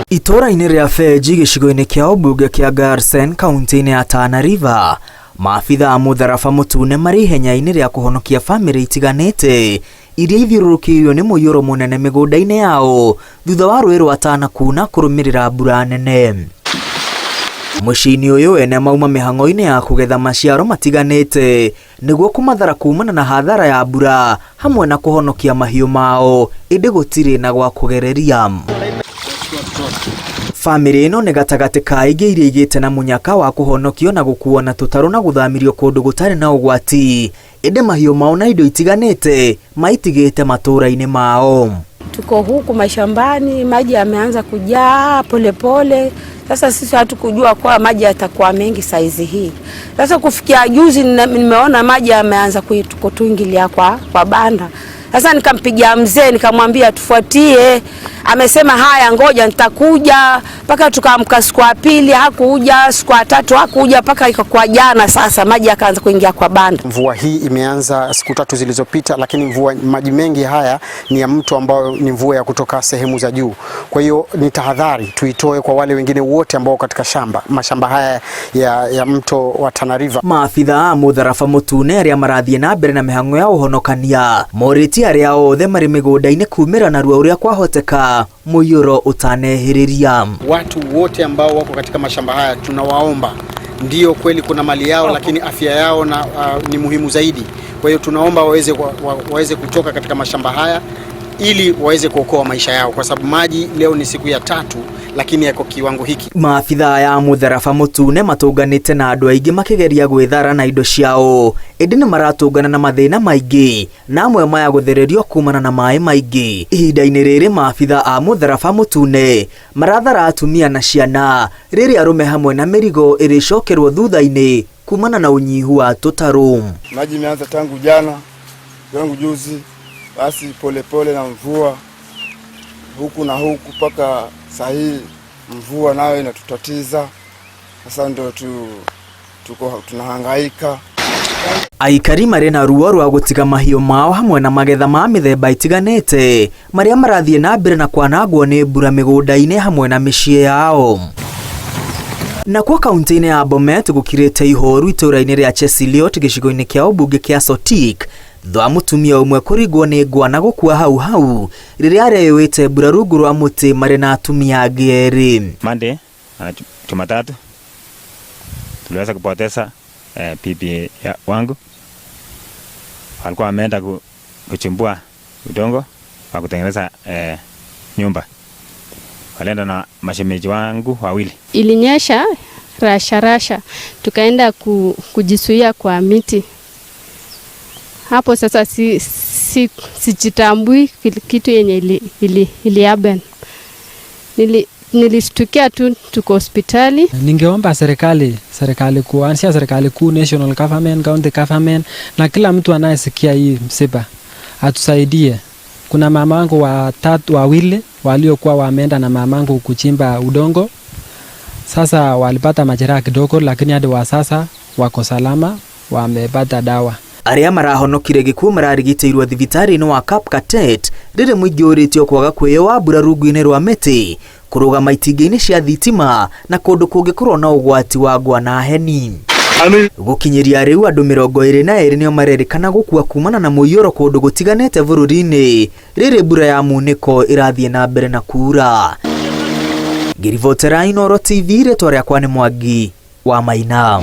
Itũũra-inĩ rĩa Benji gĩcigo-inĩ kĩa ũmbunge kĩa Garsen kaunti-inĩ ya Tana River, maabitha a mũtharaba mũtune marĩ ihenya-inĩ rĩa kũhonokia bamĩrĩ itiganĩte iria ithiũrũrũkĩirio nĩ mũiyũro mũnene mĩgũnda-inĩ yao thutha wa rũĩ rwa Tana kuna kũrũmĩrĩra mbura nene. Mũciĩ-inĩ ũyũ ene mauma mĩhang'o-inĩ ya kũgetha maciaro matiganĩte nĩguo kũmathara kumana na hathara ya mbura hamwe na kũhonokia mahiũ mao ĩndĩ gũtirĩ na gwa kũgereria. Bamĩrĩ ĩno nĩ gatagatĩ ka ingĩ iria igĩte na mũnyaka wa kũhonokio na gũkuo na tũtarũ na gũthamirio kũndũ gũtarĩ na ũgwati ĩndĩ mahiũ mao na indo itiganĩte maitigĩte matũũra-inĩ mao. Tuko huku mashambani, maji yameanza kujaa polepole. Sasa sisi hatukujua kwa maji yatakuwa mengi saizi hii. Sasa kufikia juzi nimeona maji yameanza kutuingilia kwa banda. Sasa nikampigia mzee nikamwambia tufuatie, amesema haya, ngoja nitakuja. Mpaka tukaamka siku ya pili hakuja, siku ya tatu hakuja, mpaka ikakuwa jana sasa maji yakaanza kuingia kwa banda. Mvua hii imeanza siku tatu zilizopita, lakini mvua maji mengi haya ni ya mto ambao ni mvua ya kutoka sehemu za juu. Kwa hiyo ni tahadhari tuitoe kwa wale wengine wote ambao katika shamba mashamba haya ya mto wa Tana River. Maabitha a mũtharaba mũtune arĩa marathiĩ na mbere na mĩhang'o ya ũhonokania morĩtie arĩa othe marĩ mĩgũnda-inĩ kumĩra narua ũrĩa kwahoteka mũiyũro ũtanehĩrĩria. Watu wote ambao wako katika mashamba haya tunawaomba, ndio kweli kuna mali yao, lakini afya yao na ni muhimu zaidi. Kwa hiyo tunaomba waweze kutoka katika mashamba haya ili waweze kuokoa maisha yao, kwa sababu maji leo ni siku ya tatu, lakini yako kiwango hiki. Maabitha ya mũtharaba mũtune matũnganĩte na andũ aingĩ makĩgeria gwĩthara na indo ciao ĩndĩ nĩ maratũngana na mathĩna maingĩ na amwe maya gũthererio kumana na maĩ maingĩ. Ihinda-inĩ rĩrĩ maabitha a mũtharaba mũtune marathara atumia na ciana rĩrĩa arũme hamwe na mĩrigo ĩrĩcokerwo thutha-inĩ kumana na ũnyihu wa tũtarũ. Maji imeanza tangu jana, tangu juzi, basi polepole na mvua huku na huku mpaka saa hii mvua nayo inatutatiza. Sasa ndio tuko tunahangaika. Aikari marĩ na ruo rwa gũtiga mahiũ mao hamwe na magetha ma mĩthemba itiganĩte marĩa marathiĩ na mbere na kwanangwo nĩ mbura mĩgũnda-inĩ hamwe na mĩciĩ yao. Nakuo kaunti-inĩ ya Bomet gũkirĩte ihoru itũũra-inĩ rĩa Chesiliot gĩcigo-inĩ kĩa ũmbunge kĩa Sotik thutha wa mũtumia ũmwe kũringwo nĩ ngwa na gũkua hau hau rĩrĩa areyũĩte mbura rungu rwa mũtĩ marĩ na atumia angĩ erĩ. Monday na Jumatatu tuliweza kupoteza bibi ya wangu. Alikuwa ameenda kuchimbua udongo wa kutengeneza nyumba. Walienda na mashemeji wangu wawili. Ilinyesha rasha rasha, tukaenda kujizuia kwa miti. Hapo sasa sijitambui kitu yenye ili happen. Nilishtukia tu tuko hospitali. Ningeomba serikali kuanzia serikali kuu, national government, county government na kila mtu anayesikia hii msiba atusaidie. Kuna mamangu watatu wawili waliokuwa wameenda na mamangu kuchimba udongo. Sasa walipata majeraha kidogo, lakini hadi wa sasa wako salama, wamepata dawa. Arĩa marahonokire gĩkuũ mararigitĩirwo thibitarĩ-inĩ wa Kapkatet rĩrĩ mũingĩ ũrĩtio kwaga kwĩyoa mbura rungu-inĩ rwa mĩtĩ, kũrũgama itingĩ-inĩ cia thitima na kũndũ kũngĩkorwo na ũgwati wa ngwa na heni. Gũkinyĩria rĩu andũ 22 nĩo marerĩkana gũkua kumana na mũiyũro kũndũ gũtiganĩte bũrũri-inĩ rĩrĩ mbura ya munĩko ĩrathiĩ na mbere na kuura. Ngĩribotera Inooro TV, rĩtwa rĩakwa nĩ Mwangi wa Maina.